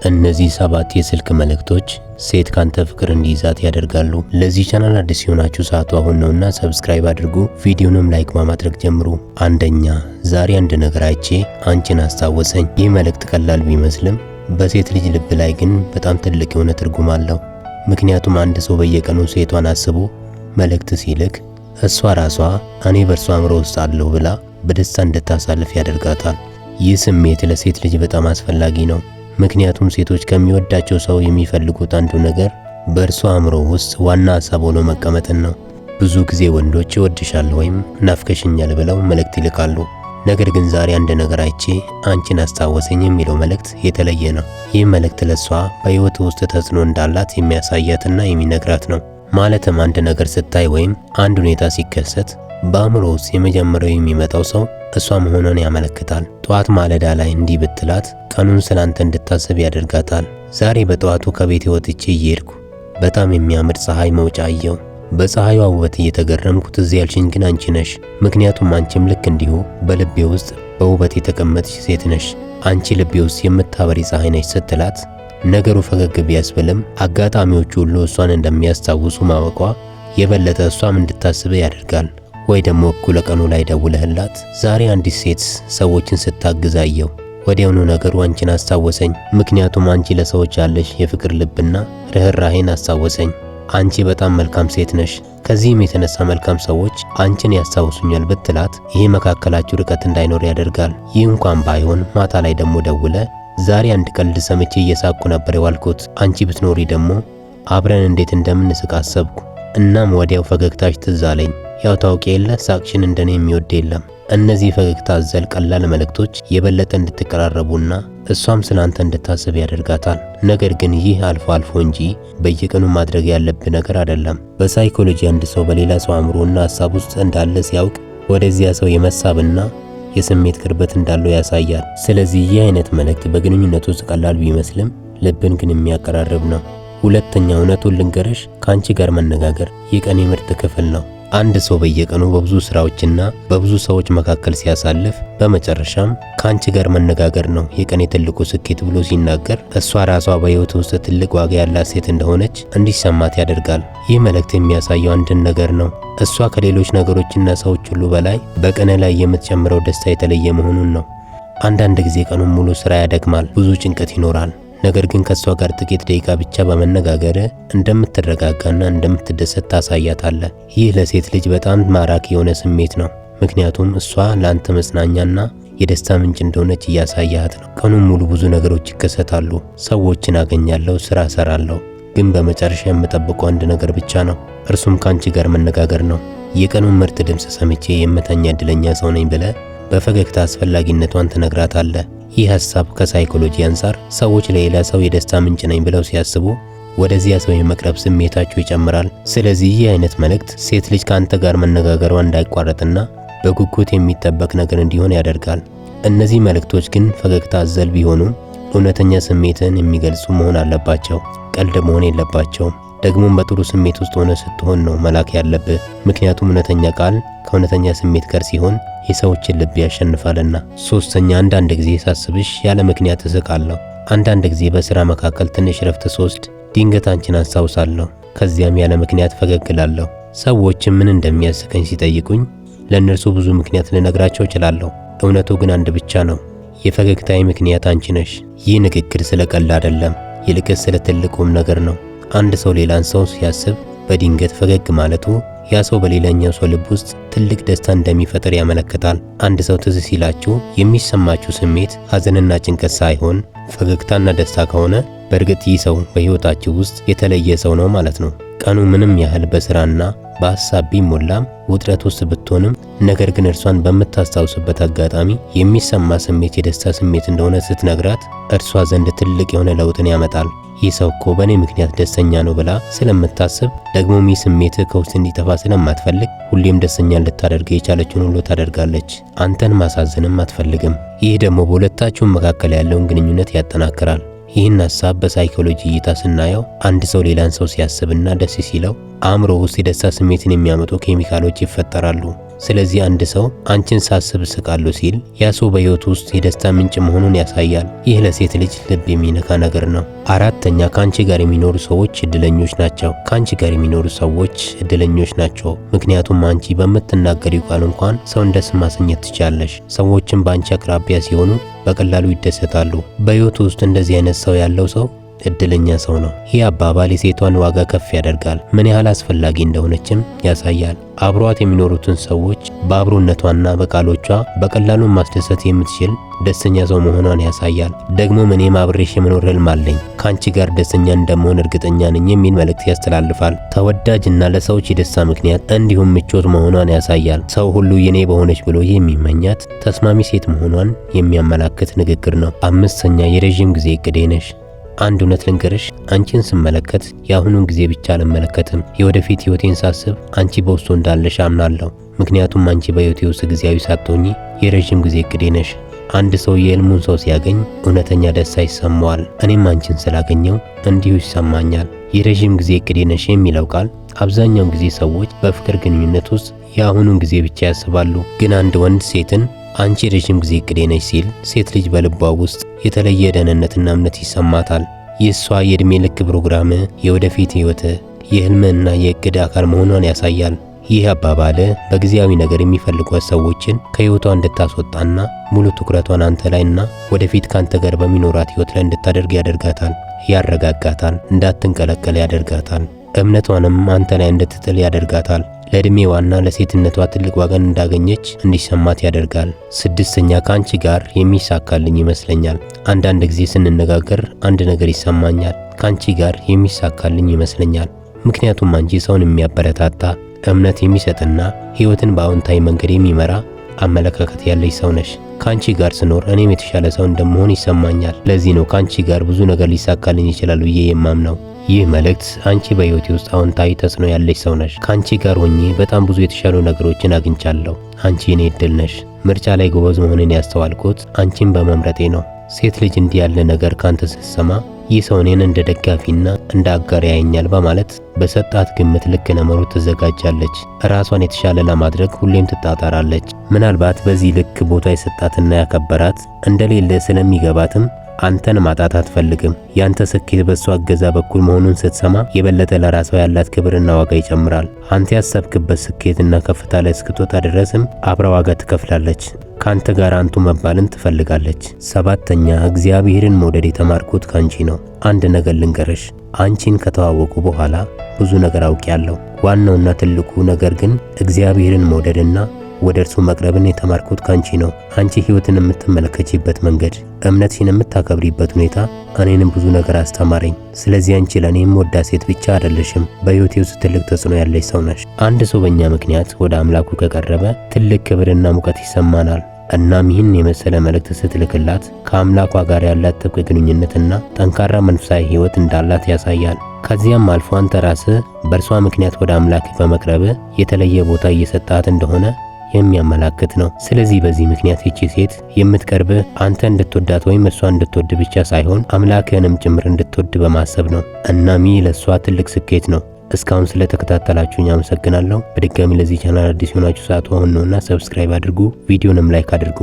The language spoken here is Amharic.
እነዚህ 7 የስልክ መልእክቶች ሴት ካንተ ፍቅር እንዲይዛት ያደርጋሉ። ለዚህ ቻናል አዲስ የሆናችሁ ሰዓቱ አሁን ነውና subscribe አድርጉ፣ ቪዲዮንም like በማድረግ ጀምሩ። አንደኛ፣ ዛሬ አንድ ነገር አይቼ አንቺን አስታወሰኝ። ይህ መልእክት ቀላል ቢመስልም በሴት ልጅ ልብ ላይ ግን በጣም ትልቅ የሆነ ትርጉም አለው። ምክንያቱም አንድ ሰው በየቀኑ ሴቷን አስቦ መልእክት ሲልክ እሷ ራሷ እኔ በእርሷ አእምሮ ውስጥ አለሁ ብላ በደስታ እንድታሳልፍ ያደርጋታል። ይህ ስሜት ለሴት ልጅ በጣም አስፈላጊ ነው። ምክንያቱም ሴቶች ከሚወዳቸው ሰው የሚፈልጉት አንዱ ነገር በእርሷ አእምሮ ውስጥ ዋና ሀሳብ ሆኖ መቀመጥን ነው። ብዙ ጊዜ ወንዶች እወድሻለሁ ወይም ናፍቀሽኛል ብለው መልእክት ይልካሉ። ነገር ግን ዛሬ አንድ ነገር አይቼ አንቺን አስታወሰኝ የሚለው መልእክት የተለየ ነው። ይህ መልእክት ለሷ በሕይወት ውስጥ ተጽዕኖ እንዳላት የሚያሳያትና የሚነግራት ነው። ማለትም አንድ ነገር ስታይ ወይም አንድ ሁኔታ ሲከሰት በአእምሮ ውስጥ የመጀመሪያው የሚመጣው ሰው እሷ መሆኗን ያመለክታል። ጠዋት ማለዳ ላይ እንዲህ ብትላት ቀኑን ስላንተ እንድታስብ ያደርጋታል። ዛሬ በጠዋቱ ከቤቴ ወጥቼ እየሄድኩ በጣም የሚያምር ፀሐይ መውጫ አየሁ። በፀሐይዋ ውበት እየተገረምኩ ትዝ ያልሽኝ ግን አንቺ ነሽ። ምክንያቱም አንቺም ልክ እንዲሁ በልቤ ውስጥ በውበት የተቀመጥሽ ሴት ነሽ። አንቺ ልቤ ውስጥ የምታበሪ ፀሐይ ነሽ ስትላት ነገሩ ፈገግ ቢያስብልም አጋጣሚዎቹ ሁሉ እሷን እንደሚያስታውሱ ማወቋ የበለጠ እሷም እንድታስብ ያደርጋል። ወይ ደግሞ እኩለ ቀኑ ላይ ደውለህላት ዛሬ አንዲት ሴት ሰዎችን ስታግዝ አየሁ፣ ወዲያውኑ ነገሩ አንቺን አስታወሰኝ። ምክንያቱም አንቺ ለሰዎች ያለሽ የፍቅር ልብና ርህራሄን አስታወሰኝ። አንቺ በጣም መልካም ሴት ነሽ፣ ከዚህም የተነሳ መልካም ሰዎች አንቺን ያስታውሱኛል ብትላት ይሄ መካከላችሁ ርቀት እንዳይኖር ያደርጋል። ይህ እንኳን ባይሆን ማታ ላይ ደግሞ ደውለ ዛሬ አንድ ቀልድ ሰምቼ እየሳቅኩ ነበር የዋልኩት፣ አንቺ ብትኖሪ ደግሞ አብረን እንዴት እንደምንስቅ አሰብኩ። እናም ወዲያው ፈገግታሽ ትዝ አለኝ። ያው ታውቂ የለ ሳቅሽን እንደኔ የሚወድ የለም። እነዚህ ፈገግታ አዘል ቀላል መልእክቶች የበለጠ እንድትቀራረቡና እሷም ስላንተ እንድታስብ ያደርጋታል። ነገር ግን ይህ አልፎ አልፎ እንጂ በየቀኑ ማድረግ ያለብህ ነገር አይደለም። በሳይኮሎጂ አንድ ሰው በሌላ ሰው አእምሮና ሀሳብ ውስጥ እንዳለ ሲያውቅ ወደዚያ ሰው የመሳብና የስሜት ቅርበት እንዳለው ያሳያል። ስለዚህ ይህ አይነት መልእክት በግንኙነት ውስጥ ቀላል ቢመስልም ልብን ግን የሚያቀራርብ ነው። ሁለተኛ፣ እውነቱን ልንገርሽ፣ ከአንቺ ጋር መነጋገር የቀኔ ምርጥ ክፍል ነው። አንድ ሰው በየቀኑ በብዙ ስራዎችና በብዙ ሰዎች መካከል ሲያሳልፍ በመጨረሻም ከአንቺ ጋር መነጋገር ነው የቀኔ ትልቁ ስኬት ብሎ ሲናገር እሷ ራሷ በሕይወት ውስጥ ትልቅ ዋጋ ያላት ሴት እንደሆነች እንዲሰማት ያደርጋል። ይህ መልእክት የሚያሳየው አንድን ነገር ነው። እሷ ከሌሎች ነገሮችና ሰዎች ሁሉ በላይ በቀን ላይ የምትጨምረው ደስታ የተለየ መሆኑን ነው። አንዳንድ ጊዜ ቀኑን ሙሉ ስራ ያደክማል፣ ብዙ ጭንቀት ይኖራል። ነገር ግን ከሷ ጋር ጥቂት ደቂቃ ብቻ በመነጋገር እንደምትረጋጋና እንደምትደሰት ታሳያታለህ። ይህ ለሴት ልጅ በጣም ማራኪ የሆነ ስሜት ነው። ምክንያቱም እሷ ለአንተ መጽናኛና የደስታ ምንጭ እንደሆነች እያሳያት ነው። ቀኑን ሙሉ ብዙ ነገሮች ይከሰታሉ። ሰዎችን አገኛለሁ፣ ስራ እሰራለሁ። ግን በመጨረሻ የምጠብቀው አንድ ነገር ብቻ ነው፣ እርሱም ከአንቺ ጋር መነጋገር ነው። የቀኑን ምርጥ ድምፅ ሰምቼ የምተኛ እድለኛ ሰው ነኝ ብለህ በፈገግታ አስፈላጊነቷን ትነግራታለህ። ይህ ሐሳብ ከሳይኮሎጂ አንፃር ሰዎች ለሌላ ሰው የደስታ ምንጭ ነኝ ብለው ሲያስቡ ወደዚያ ሰው የመቅረብ ስሜታቸው ይጨምራል። ስለዚህ ይህ አይነት መልእክት ሴት ልጅ ከአንተ ጋር መነጋገሯ እንዳይቋረጥና በጉጉት የሚጠበቅ ነገር እንዲሆን ያደርጋል። እነዚህ መልእክቶች ግን ፈገግታ አዘል ቢሆኑም እውነተኛ ስሜትን የሚገልጹ መሆን አለባቸው። ቀልድ መሆን የለባቸውም። ደግሞም በጥሩ ስሜት ውስጥ ሆነ ስትሆን ነው መላክ ያለብህ። ምክንያቱም እውነተኛ ቃል ከእውነተኛ ስሜት ጋር ሲሆን የሰዎችን ልብ ያሸንፋልና። ሶስተኛ፣ አንዳንድ ጊዜ ሳስብሽ ያለ ምክንያት እስቃለሁ። አንዳንድ ጊዜ በስራ መካከል ትንሽ ረፍት ስወስድ ድንገት አንቺን አስታውሳለሁ። ከዚያም ያለ ምክንያት ፈገግ እላለሁ። ሰዎችም ምን እንደሚያስቀኝ ሲጠይቁኝ ለእነርሱ ብዙ ምክንያት ልነግራቸው እችላለሁ። እውነቱ ግን አንድ ብቻ ነው። የፈገግታዬ ምክንያት አንቺ ነሽ። ይህ ንግግር ስለ ቀልድ አይደለም፣ ይልቅስ ስለ ትልቁም ነገር ነው። አንድ ሰው ሌላን ሰው ሲያስብ በድንገት ፈገግ ማለቱ ያ ሰው በሌላኛው ሰው ልብ ውስጥ ትልቅ ደስታ እንደሚፈጥር ያመለክታል። አንድ ሰው ትዝ ሲላችሁ የሚሰማችሁ ስሜት ሐዘንና ጭንቀት ሳይሆን ፈገግታና ደስታ ከሆነ በእርግጥ ይህ ሰው በሕይወታችሁ ውስጥ የተለየ ሰው ነው ማለት ነው። ቀኑ ምንም ያህል በስራና በሐሳብ ቢሞላም ውጥረት ውስጥ ብትሆንም ነገር ግን እርሷን በምታስታውስበት አጋጣሚ የሚሰማ ስሜት የደስታ ስሜት እንደሆነ ስትነግራት እርሷ ዘንድ ትልቅ የሆነ ለውጥን ያመጣል። ይህ ሰው እኮ በእኔ ምክንያት ደስተኛ ነው ብላ ስለምታስብ ደግሞም ይህ ስሜት ከውስጥ እንዲጠፋ ስለማትፈልግ ሁሌም ደስተኛ ልታደርግ የቻለችውን ሁሉ ታደርጋለች። አንተን ማሳዘንም አትፈልግም። ይህ ደግሞ በሁለታችሁም መካከል ያለውን ግንኙነት ያጠናክራል። ይህን ሐሳብ በሳይኮሎጂ እይታ ስናየው አንድ ሰው ሌላን ሰው ሲያስብና ደስ ሲለው አእምሮ ውስጥ የደስታ ስሜትን የሚያመጡ ኬሚካሎች ይፈጠራሉ። ስለዚህ አንድ ሰው አንቺን ሳስብ እስቃለሁ ሲል ያ ሰው በሕይወቱ ውስጥ የደስታ ምንጭ መሆኑን ያሳያል። ይህ ለሴት ልጅ ልብ የሚነካ ነገር ነው። አራተኛ፣ ከአንቺ ጋር የሚኖሩ ሰዎች እድለኞች ናቸው። ከአንቺ ጋር የሚኖሩ ሰዎች እድለኞች ናቸው፣ ምክንያቱም አንቺ በምትናገሪው ቃል እንኳን ሰውን ደስ ማሰኘት ትችያለሽ። ሰዎችም በአንቺ አቅራቢያ ሲሆኑ በቀላሉ ይደሰታሉ። በሕይወቱ ውስጥ እንደዚህ አይነት ሰው ያለው ሰው እድለኛ ሰው ነው። ይህ አባባል የሴቷን ዋጋ ከፍ ያደርጋል፣ ምን ያህል አስፈላጊ እንደሆነችም ያሳያል። አብሯት የሚኖሩትን ሰዎች በአብሮነቷና በቃሎቿ በቀላሉ ማስደሰት የምትችል ደስተኛ ሰው መሆኗን ያሳያል። ደግሞም እኔም አብሬሽ የመኖር ህልም አለኝ፣ ከአንቺ ጋር ደስተኛ እንደመሆን እርግጠኛ ነኝ የሚል መልእክት ያስተላልፋል። ተወዳጅና ለሰዎች የደስታ ምክንያት እንዲሁም ምቾት መሆኗን ያሳያል። ሰው ሁሉ የኔ በሆነች ብሎ የሚመኛት ተስማሚ ሴት መሆኗን የሚያመላክት ንግግር ነው። አምስተኛ፣ የረዥም ጊዜ እቅዴ ነሽ። አንድ እውነት ልንገርሽ፣ አንቺን ስመለከት የአሁኑን ጊዜ ብቻ አልመለከትም። የወደፊት ህይወቴን ሳስብ አንቺ በውስጡ እንዳለሽ አምናለሁ። ምክንያቱም አንቺ በህይወቴ ውስጥ ጊዜያዊ ሳትሆኚ የረዥም ጊዜ እቅዴ ነሽ። አንድ ሰው የህልሙን ሰው ሲያገኝ እውነተኛ ደስታ ይሰማዋል። እኔም አንቺን ስላገኘው እንዲሁ ይሰማኛል። የረዥም ጊዜ እቅዴ ነሽ የሚለው ቃል አብዛኛውን ጊዜ ሰዎች በፍቅር ግንኙነት ውስጥ የአሁኑን ጊዜ ብቻ ያስባሉ። ግን አንድ ወንድ ሴትን አንቺ የረዥም ጊዜ እቅዴ ነሽ ሲል ሴት ልጅ በልቧ ውስጥ የተለየ ደህንነትና እምነት ይሰማታል። የእሷ የዕድሜ ልክ ፕሮግራም፣ የወደፊት ህይወት፣ የህልምና የእቅድ አካል መሆኗን ያሳያል። ይህ አባባል በጊዜያዊ ነገር የሚፈልጓት ሰዎችን ከህይወቷ እንድታስወጣና ሙሉ ትኩረቷን አንተ ላይና ወደፊት ካንተ ጋር በሚኖራት ህይወት ላይ እንድታደርግ ያደርጋታል። ያረጋጋታል፣ እንዳትንቀለቀል ያደርጋታል። እምነቷንም አንተ ላይ እንድትጥል ያደርጋታል። ለዕድሜዋና ለሴትነቷ ትልቅ ዋጋን እንዳገኘች እንዲሰማት ያደርጋል። ስድስተኛ፣ ከአንቺ ጋር የሚሳካልኝ ይመስለኛል። አንዳንድ ጊዜ ስንነጋገር አንድ ነገር ይሰማኛል። ከአንቺ ጋር የሚሳካልኝ ይመስለኛል። ምክንያቱም አንቺ ሰውን የሚያበረታታ፣ እምነት የሚሰጥና ህይወትን በአዎንታዊ መንገድ የሚመራ አመለካከት ያለሽ ሰው ነሽ። ከአንቺ ጋር ስኖር እኔም የተሻለ ሰው እንደመሆን ይሰማኛል። ለዚህ ነው ከአንቺ ጋር ብዙ ነገር ሊሳካልኝ ይችላል ብዬ የማምነው። ይህ መልእክት አንቺ በህይወቴ ውስጥ አዎንታዊ ተጽዕኖ ያለሽ ሰው ነሽ። ከአንቺ ጋር ሆኜ በጣም ብዙ የተሻሉ ነገሮችን አግኝቻለሁ። አንቺ የኔ እድል ነሽ። ምርጫ ላይ ጎበዝ መሆኔን ያስተዋልኩት አንቺን በመምረጤ ነው። ሴት ልጅ እንዲህ ያለ ነገር ካንተ ስትሰማ ይህ ሰው እኔን እንደ ደጋፊና እንደ አጋር ያየኛል በማለት በሰጣት ግምት ልክ ለመሮጥ ትዘጋጃለች። ራሷን የተሻለ ለማድረግ ሁሌም ትጣጣራለች። ምናልባት በዚህ ልክ ቦታ የሰጣትና ያከበራት እንደሌለ ስለሚገባትም አንተን ማጣት አትፈልግም። ያንተ ስኬት በእሷ እገዛ በኩል መሆኑን ስትሰማ የበለጠ ለራሷ ያላት ክብርና ዋጋ ይጨምራል። አንተ ያሰብክበት ስኬትና ከፍታ ላይ እስክትወጣ ድረስም አብራ ዋጋ ትከፍላለች። ካንተ ጋር አንቱ መባልን ትፈልጋለች። ሰባተኛ፣ እግዚአብሔርን መውደድ የተማርኩት ካንቺ ነው። አንድ ነገር ልንገርሽ፣ አንቺን ከተዋወቁ በኋላ ብዙ ነገር አውቄያለሁ። ዋናውና ትልቁ ነገር ግን እግዚአብሔርን መውደድና ወደ እርሱ መቅረብን የተማርኩት ካንቺ ነው። አንቺ ህይወትን የምትመለከቺበት መንገድ፣ እምነትሽን የምታከብሪበት ሁኔታ እኔንም ብዙ ነገር አስተማረኝ። ስለዚህ አንቺ ለእኔ የምወዳት ሴት ብቻ አይደለሽም፣ በህይወቴ ውስጥ ትልቅ ተጽዕኖ ያለሽ ሰው ነሽ። አንድ ሰው በእኛ ምክንያት ወደ አምላኩ ከቀረበ ትልቅ ክብርና ሙቀት ይሰማናል። እናም ይህን የመሰለ መልእክት ስትልክላት ከአምላኳ ጋር ያላት ጥብቅ ግንኙነትና ጠንካራ መንፈሳዊ ህይወት እንዳላት ያሳያል። ከዚያም አልፎ አንተ ራስህ በእርሷ ምክንያት ወደ አምላክ በመቅረብህ የተለየ ቦታ እየሰጣት እንደሆነ የሚያመላክት ነው። ስለዚህ በዚህ ምክንያት ይቺ ሴት የምትቀርብህ አንተ እንድትወዳት ወይም እሷ እንድትወድ ብቻ ሳይሆን አምላክህንም ጭምር እንድትወድ በማሰብ ነው። እናም ይህ ለእሷ ትልቅ ስኬት ነው። እስካሁን ስለተከታተላችሁኝ አመሰግናለሁ። በድጋሚ ለዚህ ቻናል አዲስ የሆናችሁ ሰዓቱ አሁን ነውና subscribe አድርጉ፣ ቪዲዮንም like አድርጉ።